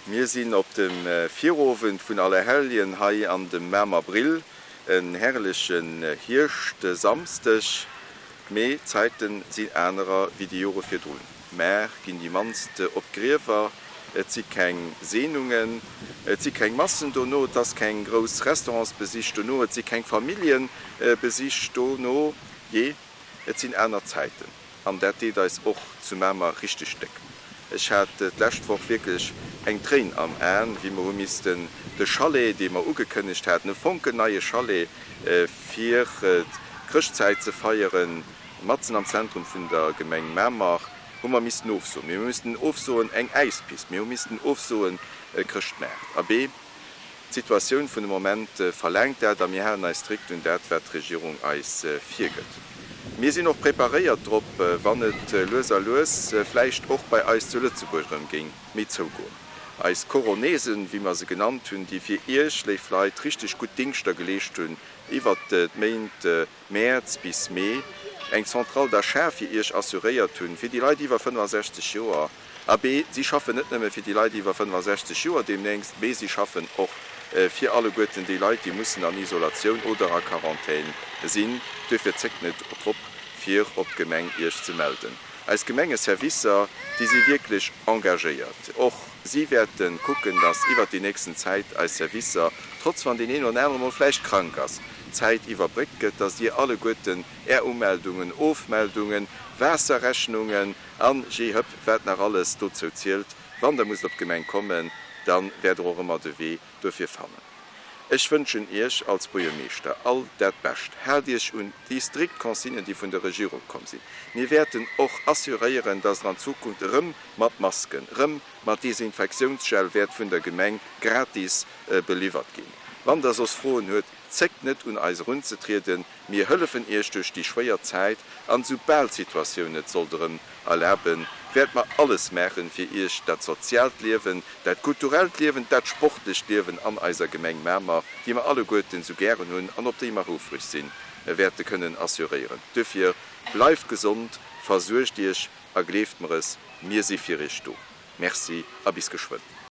Mir sinn op dem Virowend vun Allerhelljen hei an dem Mamer Brill. En herrlechen Hierschtsamsdeg, mee d'Zäiten sinn anerer wéi déi Jore virdrun. Mar ginn déi mannst op d'Griewer, et si keng Seenungen, et si keng Massen dono, et ass keng grouss Restaurantsbesich dono, et si keng Familljenbesich dono. Jee, et sinn aner Zäiten. An dat deet eis och zu Mamer richteg déck. Ech hat d'lescht Woch wierklech eng Tréin am Aen, wéi mer hu missten de Chalet, dee mer ugekënnegt haten, e fonkelneie Chalet fir d'Chrëschtzäit ze feieren, matzen am Zentrum vun der Gemeng Mamer, hu mer missten ofsoen. Mir hu missten ofsoen eng Äispist, mir hu missten ofsoen e Chrëschtmaart. Abee. D'Situatioun vun de Moment verlaangt dat a mir halen eis strikt un dat, wat d'Regierung eis virgëtt. Mir sinn och preparéiert drop, wann et lues a lues vläicht och bei eis zu Lëtzebuerg erëm géing méi zougoen. Eis Coronesen, wéi mer se genannt hunn, déi fir Iech, léif Leit, richteg gutt Dingschter geleescht hunn iwwert d'Méint Mäerz bis Mee, eng Centrale d'achat fir Iech assuréiert hunn, fir déi Leit iwwer 65 Joer. Abee, si schaffen net nëmme fir déi Leit iwwer 65 Joer deemnächst, mee si schaffen och fir alleguerten déi Leit, déi mussen an Isolatioun oder a Quarantän sinn. Duerfir zéckt net drop, fir op d'Gemeng Iech ze melden. Eis Gemengeservicer, déi si wierklech engagéiert. Och si wäerte kucken, dass iwwert déi nächsten Zäit eis Servicer, trotz wann deen een oder anere mol vläicht krank ass, d'Zäit iwwerbréckt gëtt, dass Dir alleguerten Är Umeldungen, Ofmeldungen, Waasserrechnungen, An jee hëpp, wat nach alles dozou zielt, wann der musst op d'Gemeng kommen, dann wäert der och ëmmer de Wee duerfir fannen. Ech wënschen Iech als Buergermeeschter all dat Bescht. Haalt Iech un déi strikt Consignen, déi vun der Regierung komm sinn. Mir wäerten och assuréieren, dass der an Zukunft erëm mat Masken, erëm mat Desinfektiounsgel wäert vun der Gemeng gratis beliwwert ginn. Wann der soss Froen huet, zéckt net un eis erunzetrieden. Mir hëllefen Iech duerch déi schwéier Zäit an soubal d'Situatioun et sollt erëm erlaben, wäerte mer alles maachen, fir Iech dat soziaalt Liewen, dat kulturellt Liewen, dat sportlecht Liewen an eiser Gemeng Mamer, déi mer alleguerten esou gären hunn an op déi mer houfreg sinn, wäerte kënnen assuréieren. Duerfir, bleift gesond, versuergt Iech a gleeft mer es, mir si fir Iech do. Merci a bis geschwënn.